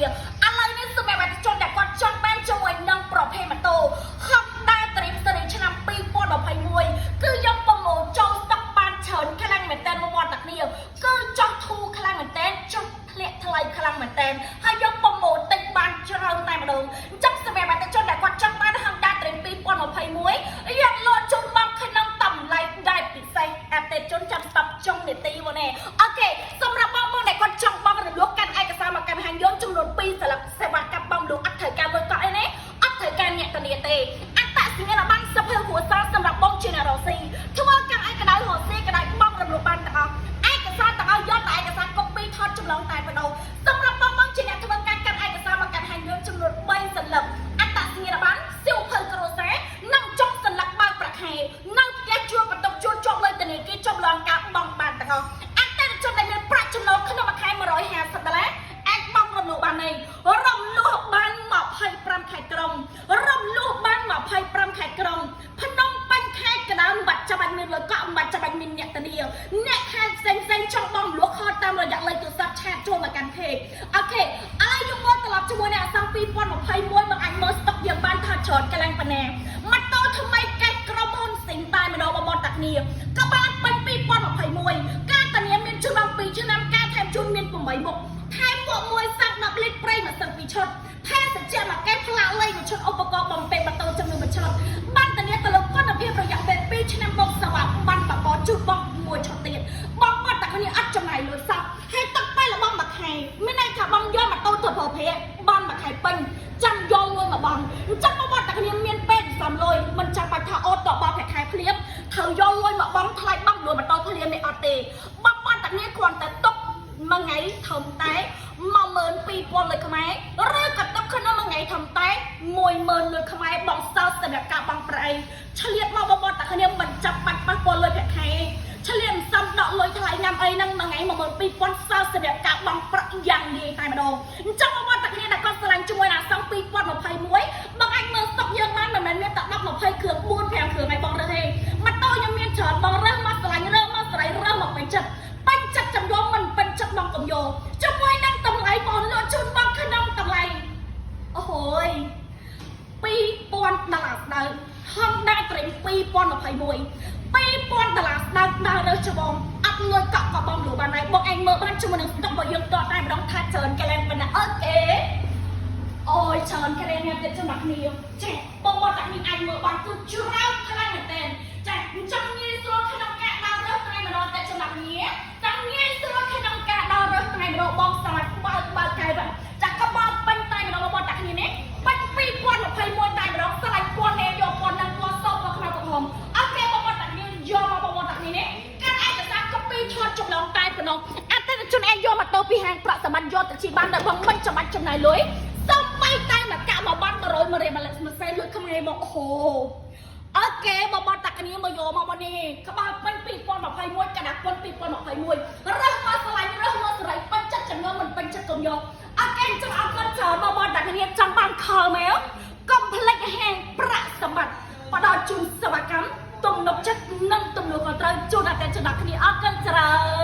ឥឡូវនេះសម្រាប់អតិថិជនដែលគាត់ចង់បានជាមួយនឹងប្រភេទម៉ូតូ Honda Dream Series ឆ្នាំ2021គឺយើងប្រមូលចូលស្តុកបានច្រើនខ្លាំងមែនតើបងប្អូនទាំងគ្នាគឺចោះធូរខ្លាំងមែនតើចុះធ្លាក់ថ្លៃខ្លាំងមែនតើហើយយើងប្រមូលទិញបានច្រើនតែម្ដងអញ្ចឹងសម្រាប់អតិថិជនដែលគាត់ចង់បាន Honda Dream 2021យើងលក់ជូនបងក្នុងតម្លៃដែលពិសេសអតិថិជនចាំស្ដាប់ចុងនាទីមកនេះOK សម្រាប់បងបងដែលគាត់ចង់បងរំលោះកាន់ឯកសារមកកម្មហាងយើងចំនួន2ស្លឹកសេវាកម្មបងលក់អត់ត្រូវការលុយកក់អីណាអត់ត្រូវការអ្នកធានាទេអត្តសញ្ញាណប័ណ្ណសភៅគ្រួសារសម្រាប់បងជាអ្នករកស៊ីធ្វើកម្មឯកដោយរកស៊ីក៏ដោយបងរំលោះបានទាំងអស់ឯកសារទាំងអស់យកតែឯកសារ copy ថតចម្លងតែប៉ុណ្ណោះសម្រាប់បងបងជាអ្នកធ្វើការកាន់ឯកសារមកកាន់ហាងយើងចំនួន3សន្លឹកអត្តសញ្ញាណប័ណ្ណសៀវភៅគ្រួសារនិងចុងសន្លឹកបើកប្រាក់ខែនៅផ្ទះជួលបន្ទប់ជួលជាប់លុយធនាគារចម្លងការបង់បានទាំងអស់អតិថិជនដែលមានប្រាក់ចំណូលក្នុងមួយខែ150ដុល្លារអាចបង់រំលោះបានទេរំលោះបាន25ខែក្រុងរំលោះបាន25ខែក្រុងភ្នំពេញខេត្តកណ្ដាលមិនបាច់ចាំបាច់មានលុយកក់មិនបាច់ចាំបាច់មានអ្នកធានាអ្នកខេត្តផ្សេងផ្សេងចង់បងរំលោះខលតាមរយៈលេខទូរស័ព្ទ chat ចូលមកកាន់ page OK ឥឡូវយើងមើលត្រឡប់ជាមួយនឹងអសង្2021មកអាចមើលស្តុកយើងបានថាច្រើនកន្លែងប៉ុណ្ណាម៉ូតូថ្មីកេះក្រុមហ៊ុនសិងតែម្ដងបងប្អូនតាគ្នាក៏បានពេញ2021ការធានាមានជូនដល់2ឆ្នាំការថែមជូនមាន8មុខថែមពួកមួយសាំង10លីត្រប្រេងមួយសឹង2ឈុតភេសជ្ជៈមួយកែផ្លាកលេខមួយឈុតឧបករណ៍បំពេញម៉ូតូចំនួនមួយឈុតបានធានាទៅលើគុណភាពរយៈពេល2ឆ្នាំមកសវ៉ាបានបបជូនបងមួយឈុតទៀតបងគាត់តាគ្នាអត់ចំណាយលុយសោះហើយទឹកពេលរបស់មួយខែមានន័យថាបងយកម៉ូតូទៅប្រើប្រាស់បានមួយខែពេញចាំយកលុយមកបងអញ្ចឹងបងគាត់តាគ្នាមានពេលសំលុយមិនចាំបាច់ថាអូតបបប្រាក់ខែភ្លាមត្រូវយកលុយមកបងថ្លៃបងលួចម៉ូតូភ្លាមនេះអត់ទេបងគាត់តាគ្នាគ្រាន់តែទុកមួយថ្ងៃធំតែ12000លុយខ្មែរឬក៏ទុកក្នុងមួយថ្ងៃធំតែ10000លុយខ្មែរបងសល់សម្រាប់ការបង់ប្រាក់អីឆ្លៀតមកបងប្អូនតាគ្នាមិនចាំបាច់ប៉ះពាល់លុយប្រាក់ខែឆ្លៀតសំដកលុយថ្លៃញ៉ាំអីហ្នឹងមួយថ្ងៃ12000សល់សម្រាប់ការបង់ប្រាក់យ៉ាងងាយតែម្ដងអញ្ចឹងបងប្អូនតាគ្នាដែលគាត់ស្រឡាញ់ជាមួយនឹងអសង្2021បងអាចមើលស្តុកយើងបានមិនមែនមានតែ10 20គ្រឿង4 5គ្រឿងឲ្យបងរើសទេម៉ូតូខ្ញុំមានច្រើនបងរើសមកស្រឡាញ់រើសមកស្រ័យរើសមកពេញចិត្តពេញចិត្តចំយកមិនពេញចិត្តបងកុំយកជាមួយនឹងតម្លៃបងលក់ជូនបងក្នុងតម្លៃអូហូយ2000ដុល្លារស្ដើង Honda Dream 2021 2000ដុល្លារស្ដើងដើររើសច្បងអត់លុយកក់ក៏បងលក់បានដែរបងឯងមើលបានជាមួយនឹងស្តុករបស់យើងតតែម្ដងថាច្រើនកលែងប៉ុណ្ណាOK អូយច្រើនកលែងអ្នកទៀតសម្រាប់គ្នាចេះបងមកតានេះអាចមើលបានគឺច្រើនខ្លាំងមែនទែនចាអញ្ចឹងងាយស្រួលក្នុងការដើររើសថ្ងៃម្ដងតែសម្រាប់គ្នាចាងាយស្រួលក្នុងការដើររើសថ្ងៃម្ដងបងសម្រាប់បើកបើកកែវចាក៏បើពេញតែម្ដងបងតាគ្នានេះពេញ2021តែម្ដងស្លាច់ពណ៌នេះយកពណ៌នឹងពណ៌សពណ៌ខ្មៅក្រហម OK បងប្អូនតាគ្នាយកមកបងប្អូនតាគ្នានេះកាន់ឯកសារ copy ថតចម្លងតែប៉ុណ្ណោះអតិថិជនឯងយកមកទៅពីហាងប្រាក់សម្បត្តិយកទៅជិះបានដល់បងមិនចាំបាច់ចំណាយលុយសំបីតែមកកាក់មកបាន100 1រៀលមួយមួយសែនលុយខ្មែរមកអូហូ OK បងប្អូនតាគ្នាមកយកមកមកនេះក្បាលពេញ2021កណ្ដាលពុន2021រើសមកស្រឡាញ់រើសមកសេរីពេញចិត្តចំនួនមិនពេញចិត្តកុំយក OK អញ្ចឹងអរគុណច្រើនបងប្អូនតាគ្នាចង់បានខលមកកុំភ្លេចហាងប្រាក់សម្បត្តិផ្ដល់ជូនសេវាកម្មទំនុកចិត្តនិងទំនួលខុសត្រូវជូនអតិថិជនដល់គ្នាអរគុណច្រើន។